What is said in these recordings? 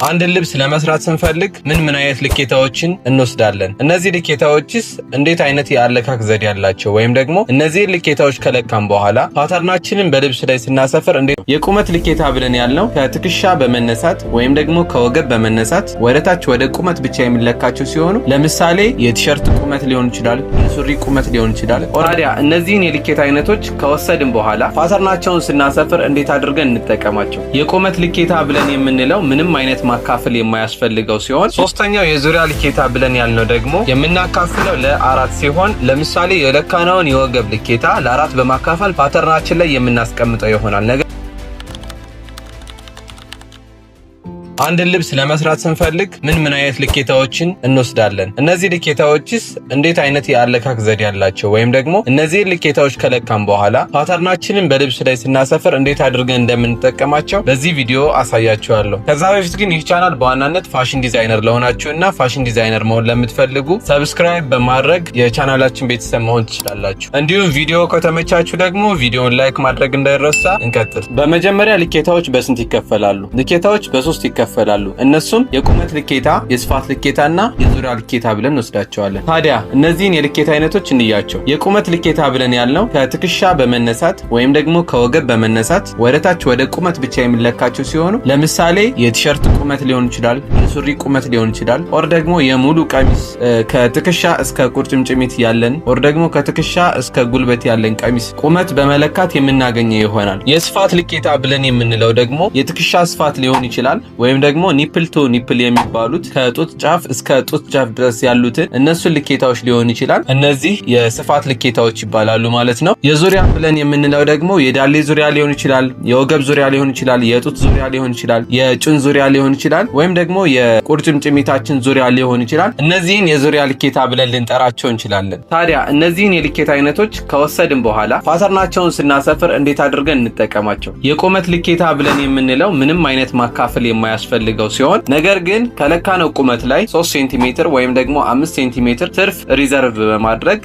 አንድን ልብስ ለመስራት ስንፈልግ ምን ምን አይነት ልኬታዎችን እንወስዳለን? እነዚህ ልኬታዎችስ እንዴት አይነት የአለካክ ዘዴ ያላቸው ወይም ደግሞ እነዚህን ልኬታዎች ከለካን በኋላ pattern ኣችንን በልብስ ላይ ስናሰፍር እንዴት? የቁመት ልኬታ ብለን ያልነው ከትከሻ በመነሳት ወይም ደግሞ ከወገብ በመነሳት ወደ ታች ወደ ቁመት ብቻ የሚለካቸው ሲሆኑ፣ ለምሳሌ የቲሸርት ቁመት ሊሆን ይችላል፣ የሱሪ ቁመት ሊሆን ይችላል። ታዲያ እነዚህን የልኬታ አይነቶች ከወሰድን በኋላ pattern ኣቸውን ስናሰፍር እንዴት አድርገን እንጠቀማቸው? የቁመት ልኬታ ብለን የምንለው ምንም አይነት ማካፈል የማያስፈልገው ሲሆን፣ ሶስተኛው የዙሪያ ልኬታ ብለን ያልነው ደግሞ የምናካፍለው ለአራት ሲሆን፣ ለምሳሌ የለካነውን የወገብ ልኬታ ለአራት በማካፈል pattern ኣችን ላይ የምናስቀምጠው ይሆናል። ነገር አንድን ልብስ ለመስራት ስንፈልግ ምን ምን አይነት ልኬታዎችን እንወስዳለን? እነዚህ ልኬታዎችስ እንዴት አይነት የአለካክ ዘዴ ያላቸው ወይም ደግሞ እነዚህን ልኬታዎች ከለካን በኋላ pattern ኣችንን በልብስ ላይ ስናሰፍር እንዴት አድርገን እንደምንጠቀማቸው በዚህ ቪዲዮ አሳያችኋለሁ። ከዛ በፊት ግን ይህ ቻናል በዋናነት fashion designer ለሆናችሁ እና fashion designer መሆን ለምትፈልጉ subscribe በማድረግ የቻናላችን ቤተሰብ መሆን ትችላላችሁ። እንዲሁም ቪዲዮ ከተመቻችሁ ደግሞ ቪዲዮን like ማድረግ እንዳይረሳ። እንቀጥል። በመጀመሪያ ልኬታዎች በስንት ይከፈላሉ? ልኬታዎች በሶስት ይከፈላሉ። እነሱም የቁመት ልኬታ፣ የስፋት ልኬታና የዙሪያ ልኬታ ብለን እንወስዳቸዋለን። ታዲያ እነዚህን የልኬታ አይነቶች እንያቸው። የቁመት ልኬታ ብለን ያልነው ከትከሻ በመነሳት ወይም ደግሞ ከወገብ በመነሳት ወደ ታች ወደ ቁመት ብቻ የሚለካቸው ሲሆኑ፣ ለምሳሌ የቲሸርት ቁመት ሊሆን ይችላል፣ የሱሪ ቁመት ሊሆን ይችላል፣ or ደግሞ የሙሉ ቀሚስ ከትከሻ እስከ ቁርጭምጭሚት ያለን or ደግሞ ከትከሻ እስከ ጉልበት ያለን ቀሚስ ቁመት በመለካት የምናገኘው ይሆናል። የስፋት ልኬታ ብለን የምንለው ደግሞ የትከሻ ስፋት ሊሆን ይችላል ወይም ደግሞ nipple to nipple የሚባሉት ከጡት ጫፍ እስከ ጡት ጫፍ ድረስ ያሉትን እነሱን ልኬታዎች ሊሆን ይችላል። እነዚህ የስፋት ልኬታዎች ይባላሉ ማለት ነው። የዙሪያ ብለን የምንለው ደግሞ የዳሌ ዙሪያ ሊሆን ይችላል፣ የወገብ ዙሪያ ሊሆን ይችላል፣ የጡት ዙሪያ ሊሆን ይችላል፣ የጭን ዙሪያ ሊሆን ይችላል፣ ወይም ደግሞ የቁርጭምጭሚታችን ዙሪያ ሊሆን ይችላል። እነዚህን የዙሪያ ልኬታ ብለን ልንጠራቸው እንችላለን። ታዲያ እነዚህን የልኬታ አይነቶች ከወሰድን በኋላ pattern ኣቸውን ስናሰፍር እንዴት አድርገን እንጠቀማቸው? የቁመት ልኬታ ብለን የምንለው ምንም አይነት ማካፈል የማያስፈልገው ሲሆን፣ ነገር ግን ከለካነው ቁመት ላይ 3 ሴንቲሜትር ወይም ደግሞ 5 ሴንቲሜትር ትርፍ reserve በማድረግ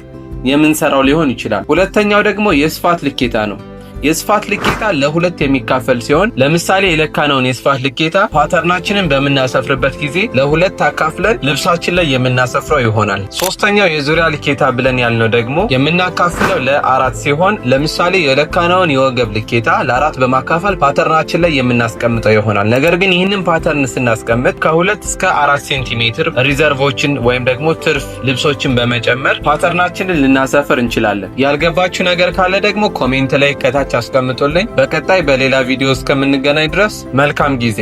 የምንሰራው ሊሆን ይችላል። ሁለተኛው ደግሞ የስፋት ልኬታ ነው። የስፋት ልኬታ ለሁለት የሚካፈል ሲሆን፣ ለምሳሌ የለካነውን የስፋት ልኬታ pattern ኣችንን በምናሰፍርበት ጊዜ ለሁለት አካፍለን ልብሳችን ላይ የምናሰፍረው ይሆናል። ሶስተኛው የዙሪያ ልኬታ ብለን ያልነው ደግሞ የምናካፍለው ለአራት ሲሆን፣ ለምሳሌ የለካነውን የወገብ ልኬታ ለአራት በማካፈል pattern ኣችን ላይ የምናስቀምጠው ይሆናል። ነገር ግን ይህንን pattern ስናስቀምጥ ከ2 እስከ 4 ሴንቲሜትር reserve ኦችን ወይም ደግሞ ትርፍ ልብሶችን በመጨመር pattern ኣችንን ልናሰፍር እንችላለን። ያልገባችሁ ነገር ካለ ደግሞ comment ላይ ከታች አስቀምጡልኝ። በቀጣይ በሌላ ቪዲዮ እስከምንገናኝ ድረስ መልካም ጊዜ።